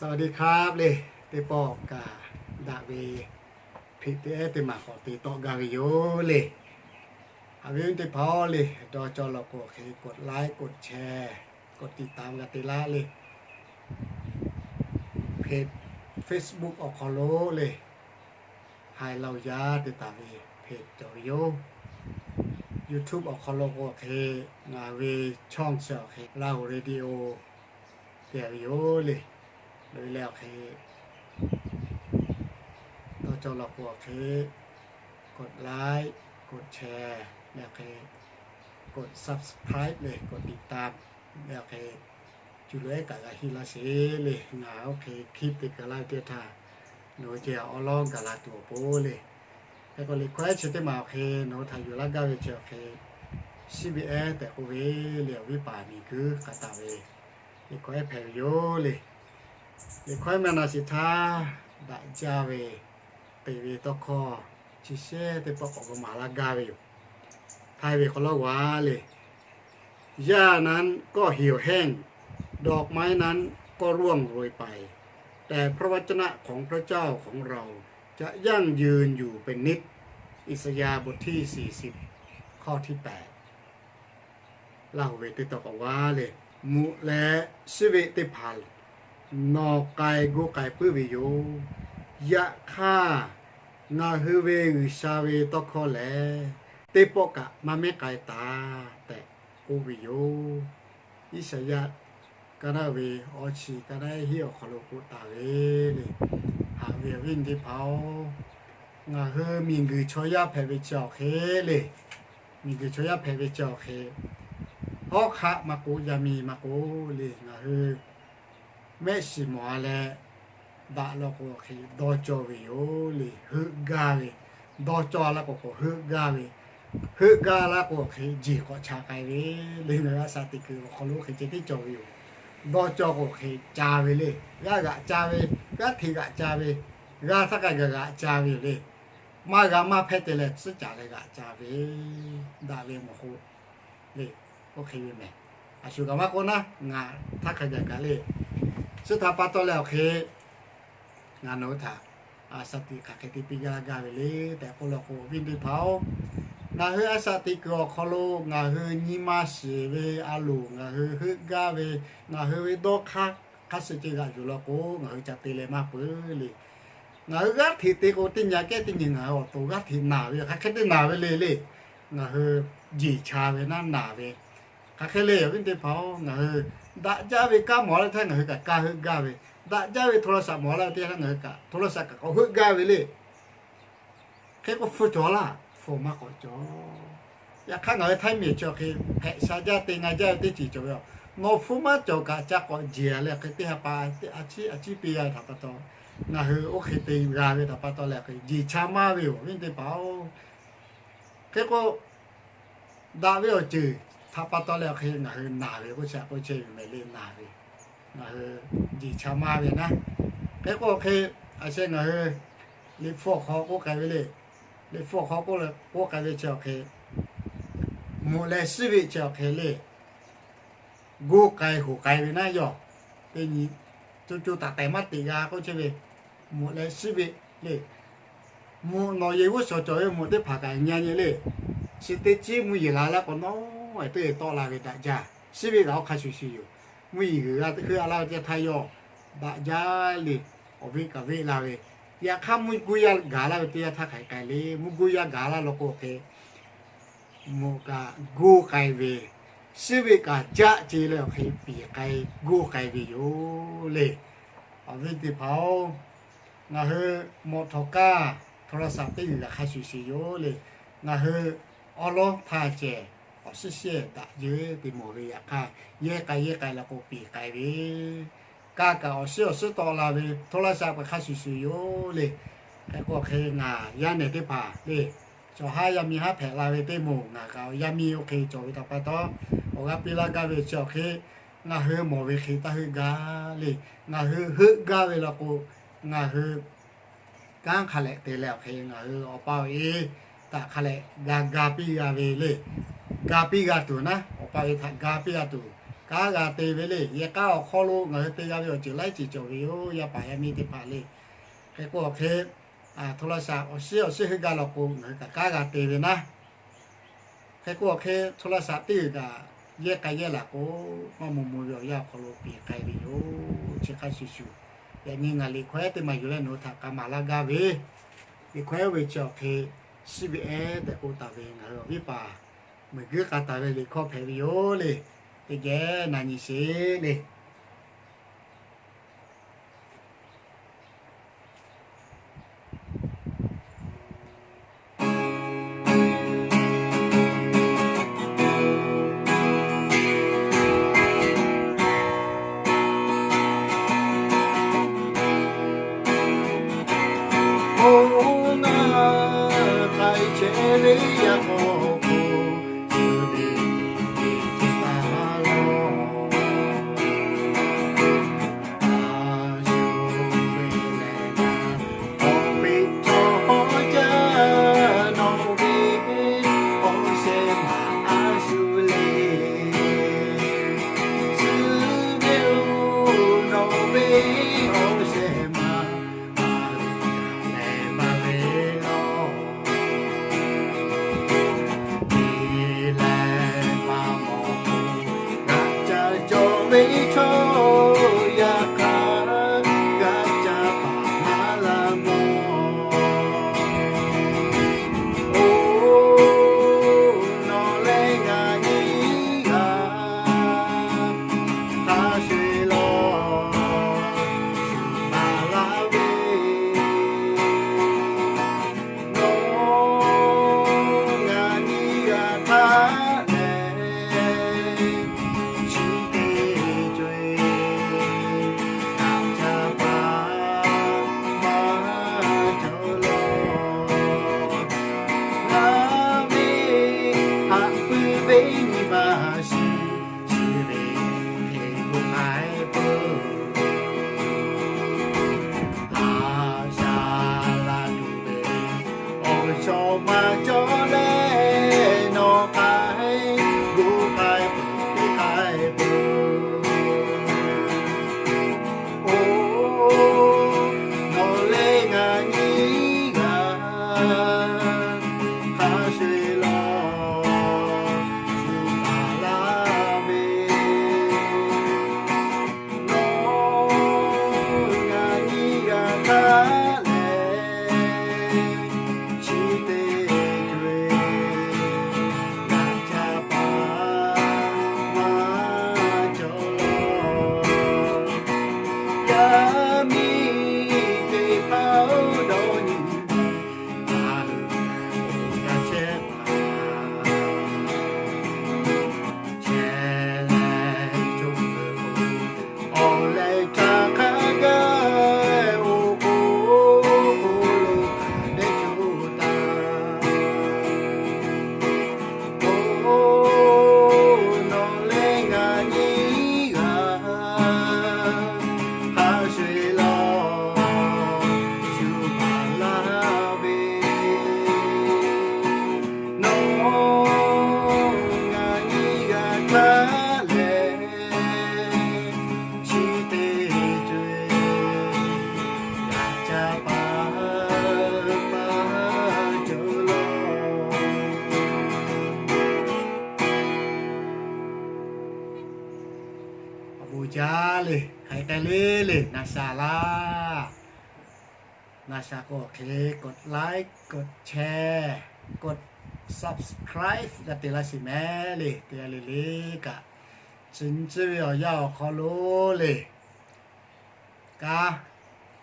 สวัสดีครับ le, teˇ pawˆ kaꞈ daꞈ ve hpeꞈ teˇ ehˉ teˇ maˬ k'awꞈ te tawˆ gaˇ ve yoˬ le. Haꞈ ve teˇ hpaˍ-oˬ le, dawˇ cawˇ law k'o hk'e กดไลค์ กดแชร์ กดติดตาม g'a te laˇ le. Hpeꞈ, Facebook awˬ hk'aw lo le, Haiˬ Laoˬ Yaˇ te taˍ ve hpeꞈ cawˬ ve yoˬ. YouTube awˬ hk'aw lo k'o hk'e ngaˬ ve ช่อง chi awˬ hk'e Lahu Radio te ve yoˬ le. Loꞈ-e leh awˬ hk'e dawˇ cawˇ law k'o awˬ hk'e กดไลค์ กดแชร์ leh awˬ hk'e กด subscribe เลย กดติดตาม leh awˬ hk'e cuˬ loꞈ-ehˉ kaꞈ g'a hiˆ laˇ sheˍ le. Ngaˬ oˇ hk'e คลิป te kaˬ laˇ ve teˇ htaˇ nawˬ hui ceh awˉ lawˉ gaˬ la tuˬ awˬ pon le. Hk'e k'o liꞈ hkawˇ ehˉ chi teˇ maˬ awˬ hk'e nawˬ hui htaꞈ yuˬ laˇ gaˇ ve chi awˬ hk'e ชีวิต ehˉ tehꞈ k'oˆ ve le, awˬ viˉ paˍ miˬ guiˬ k'ai taˍ ve liꞈ hkawˇ ehˉ hpehꞈ ve yoˬ le. Liꞈ hkawˇ ehˉ meh na shiˍ htaˇ daꞈ jaˇ ve teꞈ ve tawˇ hkawˇ chi shehˉ teˇ pawˆ k'awꞈ g'a maˍ laˇ gaˇ ve yoˬ. Htaiˇ ve hk'aw lo g'a le, หญ้านั้นก็เหี่ยวแห้ง ดอกไม้นั้นก็ร่วงโรยไป แต่พระวจนะของพระเจ้าของเราจะยั่งยืนอยู่เป็นนิจ อิสยาห์บทที่สี่สิบ ข้อที่แปด Laˇ huˍ ve teˇ taw k'awꞈ g'a le, mvuhꞈ leh shiˉ veˆ teˇ hpaˍ nawˬ k'ai guˇ k'ai puiˉ ve yoˬ. Yaꞈ hk'aˇ, ngaˬ hui ve G'uiˬsha ve tawˇ hkawˇ lehˬ, teˇ pawˆ kaꞈ maˇ mehˉ k'ai taˍ tehꞈ k'oˆ ve yoˬ. Iˉsaˍyaˆ kaˇ naˆ ve awˬ chi kaˇ naˆ ehˉ hiˆ awˬ hk'aw lo k'oˆ taˍ ve le. Haꞈ ve awˬ viˉ teˇ hpaˍ-oˬ, ngaˬ hui miˬguiˬ chaw yaˇ hpehꞈ ve chi awˬ hk'e le, miˬguiˬ chaw yaˇ hpehꞈ ve chi awˬ hk'e, hawˉ hk'aˆ maˇ k'oˆ, yaˇ miˇ maˇ k'oˆ le, ngaˬ hui mehˆ shiˍ mawˬ-a leh daꞈ law k'o awˬ hk'e dawˇ cawˇ ve yoˬ le. Heuˆ gaˇ ve, dawˇ cawˇ laˇ k'o k'o heuˆ gaˇ ve, heuˆ gaˇ laˇ k'o awˬ hk'e jeˬ k'awꞈ cha k'ai ve le. Ngaˬ hui a shaꞈ teꞈ kuiˬ awˬ hk'aw lo hk'e ceh tiˉ cawˬ ve yoˬ. Dawˇ cawˇ k'o hk'e ca ve le. G'aˇ g'aꞈ ca ve, g'aˇ hteꞈ g'aꞈ ca ve, g'a htaˇ k'ai gaˬ g'aꞈ ca ve yoˬ le. Maˇ g'a maˇ hpehˇ te leh tcuhˉ caˍ leh g'aꞈ ca ve, daꞈ ve mawˬ k'o le, oˇ hk'e ve mehˬ. A shu kaꞈ maˇ k'oˆ naˉ, ngaˬ htaˇ hk'a gaˬ kaꞈ le, chi htaꞈ pa taw leh awˬ hk'e ngaˬ nawˬ hui htaꞈ a shaꞈ teꞈ hk'aˬ hk'e te piˇ gaˇ gaˇ ve le tehꞈ k'oˆ law k'o, awˬ viˉ teˇ hpaˍ-oˬ, ngaˬ hui a shaꞈ teꞈ kuiˬ awˬ hk'aw lo ngaˬ hui nyi ma shiˍ ve a loˍ ngaˬ hui heuˆ gaˇ ve, ngaˬ hui ve dawˇ hk'aˇ hk'a shuˍ ceh g'aꞈ yuˬ law k'o, ngaˬ hui ca te leh maˇ peuˬ le. Ngaˬ hui g'aˇ hteꞈ te k'o, teˇ nyi kehˉ teˇ nyi ngaˬ hui awˬ to g'aˇ hteꞈ naˬ ve, hk'aˬ hk'e te naˬ ve le le. Ngaˬ hui jeˬ cha ve naˉ naˬ ve, hk'aˬ hk'e le, awˬ viˉ teˇ hpaˍ-oˬ, ngaˬ hui daꞈ jaˇ ve kanˉ mawˬ laˇ ve teˇ htaˇ ngaˬ hui kaꞈ kanˉ heuˆ gaˇ ve, daꞈ jaˇ ve โทรศัพท์ mawˬ laˇ ve teˇ htaˇ ngaˬ hui kaꞈ โทรศัพท์ kaꞈ k'awꞈ heuˆ gaˇ ve le. Hk'e k'o hpu cawˬ laˇ, hpu maˇ k'awꞈ cawˬ. Yaꞈ hk'aˇ ngaˬ hui Htaiˇ miˬ chi awˬ hk'e hpehꞈ sha jaˇ te nga jaˇ ve teˇ ceuˬ cawˬ ve yoˬ. Nawˬ hpu maˇ cawˬ kaꞈ ca k'awꞈ jeˬ leh hk'e teˇ ha pa a ciˉ a ciˉ piˇ g'a ve htaꞈ pa taw, ngaˬ hui oˇ hk'e te g'a ve htaꞈ pa taw leh hk'e jeˬ cha maˇ ve yoˬ, awˬ viˉ teˇ hpaˍ-oˬ. Hk'e k'o, daꞈ ve awˬ ceuˬ htaꞈ pa taw leh awˬ hk'e ngaˬ hui naˬ ve k'oˆ chi k'oˆ chehˇ ve mehˍ le, naˬ ve, ngaˬ hui jeˬ cha maˇ ve naˉ. Hk'e k'o awˬ hk'e, a sheh ngaˬ hui liꞈ hpu awˬ hk'aw k'oˆ k'ai ve le. Liꞈ hpu awˬ hk'aw k'oˆ k'ai ve chi awˬ hk'e, mvuhꞈ leh shiˉ veˆ chi awˬ hk'e le, goˇ k'ai hoꞈ k'ai ve naˉ yoˬ. Teˇ nyi, co co taiˍ taiˍ maˇ teꞈ g'a k'oˆ chehˇ ve, mvuhꞈ leh shiˉ veˆ le. Mvuhꞈ nawˬ yehˬ g'uˇ suhˍ cawˬ ve mvuhꞈ teˇ hpaˍ kaꞈ nyi nyi le. Chi teˇ ciˉ mvuhˇ yeˬ la laˇ k'o nawˉ, teˇ g'aˇ tawˆ la ve daꞈ jaˇ. Shiˉ veˆ kaꞈ awˬ hk'a shuˍ shuˍ yoˬ. Mvuhˇ yeˬ g'uiˬ g'a teˇ hkui a laˇ ve teˇ htaˇ yawˇ daꞈ jaˇ le. Awˬ veˆ kaꞈ veˆ la ve, yaꞈ hk'aˇ mvuhˇ guˇ yaˇ gaˬ laˇ ve teˇ yanˇ htaˇ hk'aˬ hk'e k'ai le. Mvuhˇ guˇ yaˇ gaˬ laˇ law k'o hk'e, mvuhꞈ kaꞈ goˇ k'ai ve, shiˉ veˆ kaꞈ jaˆ ce leh awˬ hk'e piˍ k'ai goˇ k'ai ve yoˬ le. Awˬ viˉ teˇ hpaˍ-oˬ, ngaˬ hui mawꞈ htawꞈ kaˇ โทรศัพท์ teˇ g'uiˬ kaꞈ hk'a shuˍ shuˍ yoˬ le. Ngaˬ hui awˉ lawˉ htaˇ ceh awˬ shiˉ shiˉ daꞈ jeˬ te mawˬ ve yaꞈ hk'aˇ, yehˇ k'ai yehˇ k'ai la k'o piˍ k'ai ve, kaˇ kaꞈ awˬ shiˉ awˬ shiˉ tawˆ la ve โทรศัพท์ kaꞈ hk'a shuˍ shuˍ yoˬ le. Hk'e k'o hk'e ngaˬ yaˇ nehˬ teˇ hpaˍ le, chaw haˉ yaˇ miˇ haˉ hpehꞈ la ve teˇ moˍ ngaˬ kaꞈ awˬ yaˇ miˇ oˇ hk'e cawˬ ve htaꞈ pa taw, awˬ g'aˇ piˇ laˇ gaˇ ve chi awˬ hk'e, ngaˬ hui mawˬ ve hk'e taˇ heuˆ gaˇ le. Ngaˬ hui heuˆ gaˇ ve law k'o, ngaˬ hui kanˉ hk'a lehꞈ te leh awˬ hk'e ngaˬ hui awˬ pa awˬ e htaꞈ hk'a lehꞈ g'a ga piˇ g'a ve le. Ga piˇ g'a tuˬ naˉ, awˬ pa awˬ e htaꞈ ga piˇ g'a tuˬ, kanˉ g'a te ve le. Yehˬ k'a awˬ hk'aw lo ngaˬ hui te g'a ve awˬ ceuˬ laiˉ ceuˬ cawˬ ve yoˬ, yaˇ paˍ yaˇ miˇ teˇ hpaˍ le. Hk'e k'o hk'e, โทรศัพท์ awˬ shiˉ awˬ shiˉ heuˆ gaˇ law k'o, ngaˬ hui kaꞈ kanˉ g'a te ve naˉ. Hk'e k'o hk'e, โทรศัพท์ teˇ g'uiˬ kaꞈ yehˇ k'ai yehˇ laˬ k'o, maˇ maw maw ve awˬ yanˇ awˬ hk'aw lo piˍ k'ai ve yoˬ. Chi hk'a shuˍ shuˍ, yaꞈ nyi ngaˬ liꞈ hkawehˉ teˇ maˬ yuˬ leh nawˬ hui htaꞈ k'a maˍ laˇ gaˇ ve, liꞈ hkawehˉ oˇ ve chi awˬ hk'e, shiˉ ve ehˉ tehꞈ k'oˆ taˍ ve, ngaˬ hui awˬ viˉ paˍ meuˍ guiˇ k'a taˍ ve liꞈ hkawˇ hpehꞈ ve yoˬ le. Teˇ geh na nyi sheˍ le. Oˇ naˉ k'ai chehˇ ve yaˇ k'aw k'o, shu ve teˇ hpaˍ lawˬ. A shu ve lehˬ, awˬ peꞈ chaw hawˉ jaˇ nawˬ ve awˬ shehˍ ma a shu le. Shu ve oˬ nawˬ ve awˬ shehˍ ma a lehˬ maˇ ve lawˬ. Te leh maˇ mawˬ k'o, g'a ca cawˬ ve chaw yaˇ hk'aˇ, g'a ca paˍ maˇ laˇ mawˬ. Oˬ, nawˬ leh ngaˬ nyiˇ g'aˇ hk'a shuˍ shuˍ lawˬ, shu maˍ laˇ ve. Nawˬ ngaˬ nyiˇ g'aˇ htaꞈ lehˬ, chi teˇ co-e g'a ca paˍ maˇ cawˬ lawˬ. Ngaˬ ve haꞈ puiˉ ve nyi ma shiˍ, chi ve hk'e k'oˆ k'ai peuˬ. A shaˍ laˇ tuˬ ve awˬ shawˍ maˇ cawˬ leh, nawˬ k'ai gu k'ai peuˬ, piˇ k'ai peuˬ. Oˬ, nawˬ leh ngaˬ nyiˇ g'aˇ hk'a shuˍ shuˍ lawˬ, shu maˍ laˇ ve. Nawˬ ngaˬ nyiˇ g'aˇ htaꞈ lehˬ, chi teˇ co-e g'a ca paˍ maˇ cawˬ lawˬ. Yaˇ miˇ teˇ hpaˍ-oˬ, dawˇ nyi nyi, ngaˬ hui g'a chehˇ paˍ chehˇ leh co-e k'o, awˬ leh htaꞈ hk'a gaˇ oˬ k'o, oˬ lo kaꞈ dehꞈ co taˍ. Oˬ, nawˬ leh ngaˬ nyiˇ g'aˇ hk'a shuˍ shuˍ lawˬ, shu maˍ laˇ ve. Nawˬ ngaˬ nyiˇ g'aˇ htaꞈ lehˬ, chi teˇ co-e g'a ca paˍ maˇ cawˬ lawˬ. Awˬ bon jaˇ le, hk'aˬ hk'e le le, naˍ shaˍ laˇ. Naˍ shaˍ k'o hk'e กดไลค์ กดแชร์ กด subscribe g'a te laˇ sheˍ mehˍ le. Teˇ g'aˇ le le kaꞈ, chi nyi chi ve awˬ yanˇ awˬ hk'aw lo le, kanˉ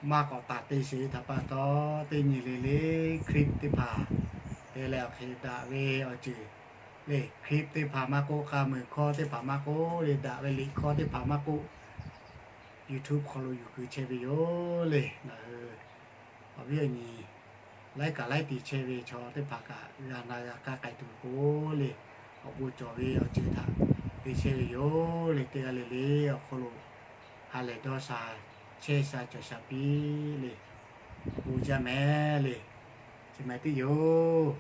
maˇ k'awꞈ taˍ te sheˍ ve htaꞈ pa taw, teˇ nyi le le คลิป teˇ hpaˍ te leh awˬ hk'e daꞈ ve awˬ ceuˬ le, คลิป teˇ hpaˍ maˇ k'oˆ, k'a meuˬ hkawˇ teˇ hpaˍ maˇ k'oˆ le, daꞈ ve liꞈ hkawˇ teˇ hpaˍ maˇ k'oˆ, YouTube hk'aw lo yuˬ keu chehˇ ve yoˬ le. Ngaˬ hui awˬ viˉ awˬ nyi laiˉ kaꞈ laiˉ te chehˇ ve chaw teˇ hpaˍ kaꞈ g'a na g'a kaˇ k'ai tuˬ k'o le, awˬ bon cawˬ ve awˬ ceuˬ htaꞈ te chehˇ ve yoˬ le. Teˇ g'aˇ le le awˬ hk'aw lo ha lehˬ dawˇ sha chehˇ sha cawˬ sha piˇ le. Awˬ bon jaˇ mehˍ le. Chi mehˍ tiˉ yoˬ.